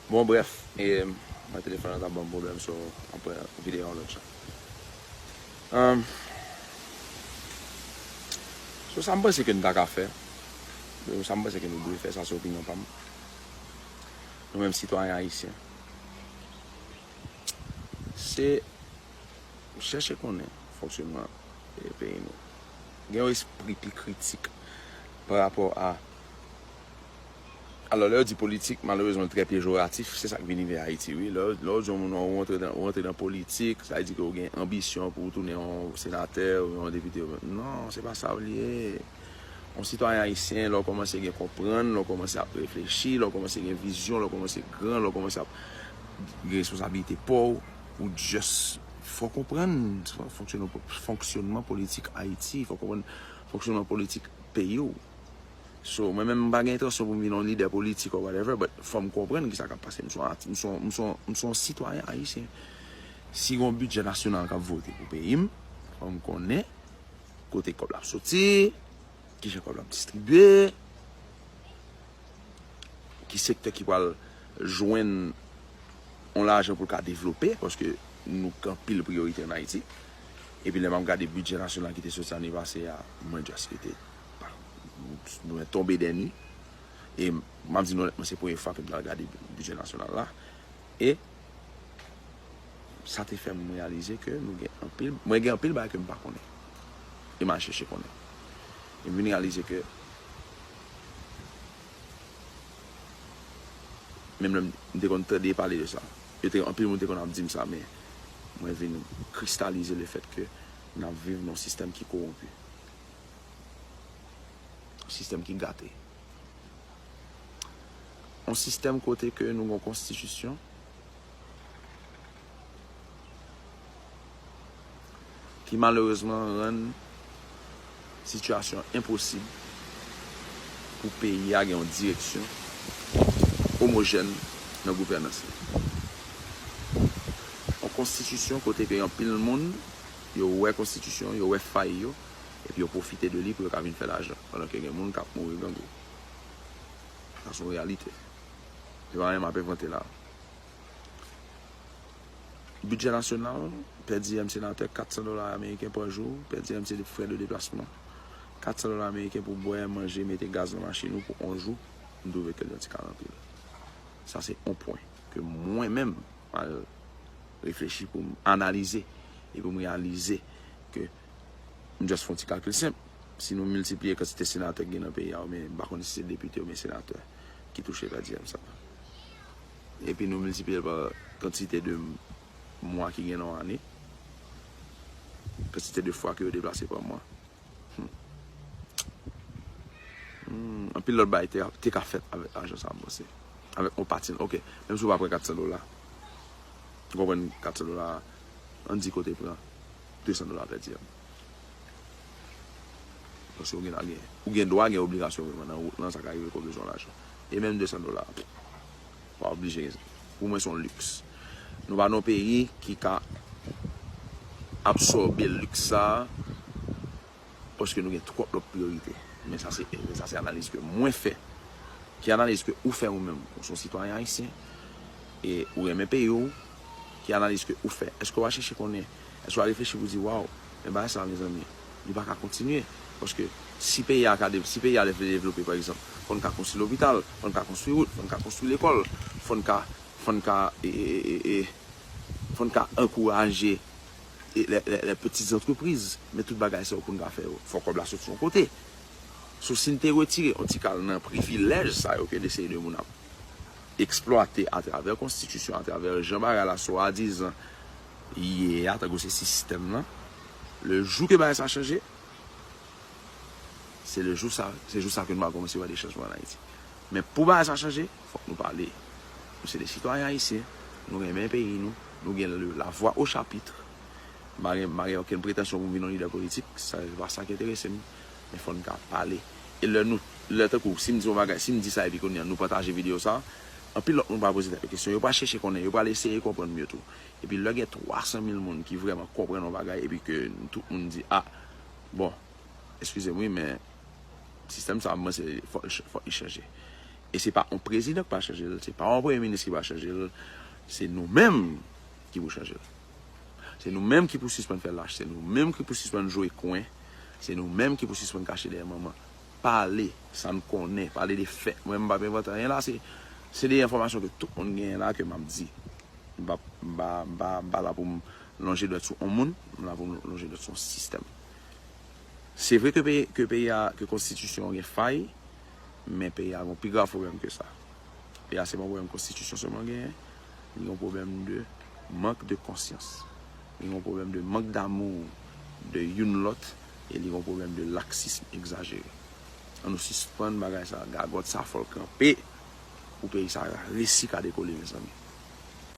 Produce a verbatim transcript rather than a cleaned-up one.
Bon, brèf, e, mwen telefòn nan t ap ban m pwoblèm, so, apre videyo yon lòt jan. Ahn, so, sa m panse ke n ta ka fè, sa m panse ke nou dwe fè, sa se opinyon pa m. Nou menm sitwayen ayisyen, se chèche konnen fonksyonman, e, peyi nou. Gen yon espri pi kritik pa rapò a Alò, lè yo di politik, malerezman, trè pejoratif, se sa k vin rive Ayiti, wi. Lè, lè yo di yon moun, ou antre nan, ou antre nan politik, sa vle di ke ou gen anbisyon pou ou tounen yon senatè ou yon depite. Non, se pa sa l ye. Yon sitwayen ayisyen, lè w kòmanse gen konprann, lè w kòmanse ap reflechi, lè w kòmanse gen vizyon, lè w kòmanse gran, lè w kòmanse ap gen responsabilite pa w, ou just, fò w konprann fonksyonman, fonksyonman politik Ayiti, fò w konprann fonksyonman politik peyi w. So, mwen menm, m pa gen entansyon pou m vin yon lidè politik or whatever, but fò m konprann kisa k ap pase. M se yon ati-, m se yon, m se yon, m se yon sitwayen ayisyen. Si gen yon bidjè nasyonal k ap vote pou peyi m, fò m konnen kote kòb la ap soti, kijan kòb la ap distribye, ki sektè ki pral jwenn yon lajan pou l ka devlope, paske nou gen anpil priyorite ann Ayiti. Epi lè m ap gade bidjè nasyonal ki te soti ane pase a, mwen just rete, pa, mwen tonbe dènye. E m ap di nou onètman, se premye fwa ke m t al gade bidjè nasyonal la. E sa te fè m reyalize ke nou gen anpil, mwen gen anpil bagay ke m pa konnen. E m al chèche konnen. E m vin reyalize ke, menm lè m te konn tande pale de sa, yo te, anpil moun te konn ap di m sa, men mwen vin kristalize lefèt ke n ap viv nan yon sistèm ki kowonpi. Yon sistèm ki gate. Yon sistèm kote ke nou gen yon konstitisyon ki malerezman rann sitiyasyon enposib pou peyi a gen yon direksyon omojèn nan gouvènans li. Yon konstitisyon kote ke anpil moun, yo wè konstitisyon, yo wè fay yo, epi yo pwofite de li pou yo ka vin fè lajan, pandan ke gen moun k ap mouri grangou. Sa se yon reyalite. Se pa anyen m ap envante la. Bidjè nasyonal, pèdi M senatè kat san dola ameriken pa jou, pèdi M se frè de deplasman, kat san dola ameriken pou bwè, manje, mete gaz nan machin ou pou yon jou, m twouve ke l yon ti kal anpil. Sa se yon pwen ke mwen menm, m al reflechi pou m analize e pou m reyalize ke m just fè yon ti kalkil senp. Si nou miltipliye kantite senatè ki gen nan peyi a, oubyen m pa konnen si se depite oubyen senatè ki touche pèdi M sa. Epi nou miltipliye l pa kantite de mwa ki gen nan yon ane, kantite de fwa ke yo deplase pa mwa. Hmm. Hmm, anpil lòt bagay te, te ka fèt avèk lajan sa a, m panse. Avèk yon pati, ok, menm si w pa pran kat san dola, ou konprann kat san dola, ann di ke w te pran de san dola pèdi a. Paske ou gen, ou gen dwa, gen obligasyon vreman nan wout lan, sa ka rive ke w bezwen lajan. E menm de san dola, pa oblije gen. Pou mwen, se yon liks. Nou pa nan yon peyi ki ka absòbe liks sa a, paske nou gen twòp lòt priyorite. Men sa se, men sa se analiz ke mwen fè. Ki analiz ke ou fè ou menm? Ou se yon sitwayen ayisyen, e ou renmen peyi w, ki analiz ke ou fè? Èske w a chèche konnen? Èske w a reflechi pou di, waw, men bagay sa, mezanmi, li pa ka kontinye? Paske si peyi a ka de-, si peyi a vle devlope, pa egzanp, fò n ka konstwi lopital, fò n ka konstwi wout, fò n ka konstwi lekòl, fò n ka, fò n ka, e, e, e, e, fò n ka ankouraje, e, les, les, les petites entreprises. Men tout bagay sa yo pou n ka fè yo, fò kòb la soti yon kote. So, si n te retire yon ti kal nan privilèj sa yo ke de seri de moun ap eksplwate atravè konstitisyon, atravè jan bagay la swadizan ye a, tankou se sistèm nan, le jou ke bagay sa chanje, se le jou sa, se jou sa ke nou va kòmanse wè de chanjman ann Ayiti. Men pou bagay sa chanje, fòk nou pale. Nou se de sitwayen ayisyen, nou renmen peyi nou, nou gen le, la voix au chapitre. M pa gen, m pa gen okenn pretansyon pou m vin yon lidè politik, sa se pa sa ki enterese m. Men fò n ka pale. E lè nou, lè tankou, si m di yon bagay, si m di sa epi kounye a nou pataje videyo sa, anpil lòt moun pral poze tèt yo kesyon, yo pral chèche konnen, yo pral eseye konprann m yo tou. Epi lè gen twa san mil moun ki vrèman konprann yon bagay epi ke tout moun di, a, bon, eskize m wi, men sistèm sa a, m panse fòk, fòk li chanje. E se pa yon prezidan ki pral chanje l, se pa yon premye minis ki pral chanje l, se nou menm ki pou chanje l. Se nou menm ki pou sispann fè lach, se nou menm ki pou sispann jwe kwen, se nou menm ki pou sispann kache dèyè manman. Pale sa n konnen, pale de fèt. Mwen, m p ap envante anyen la, se, se de enfòmasyon ke tout moun genyen la ke m ap di. M p ap, m pa, m pa, m pa la pou m lonje dwèt sou yon moun, m la pou m lonje dwèt sou yon sistèm. Se vre ke peyi, ke peyi a, ke konstitisyon an gen fay, men peyi a gen pi grav pwoblèm ke sa. Peyi a se pa yon pwoblèm konstitisyon sèlman genyen, li gen yon pwoblèm de mank de konsyans. Li gen yon pwoblèm de mank damou de youn lòt, e li gen yon pwoblèm de laksism egzajere. An nou sispann bagay sa, gagòt sa fò l kanpe pou peyi sa resi ka dekole, mezanmi.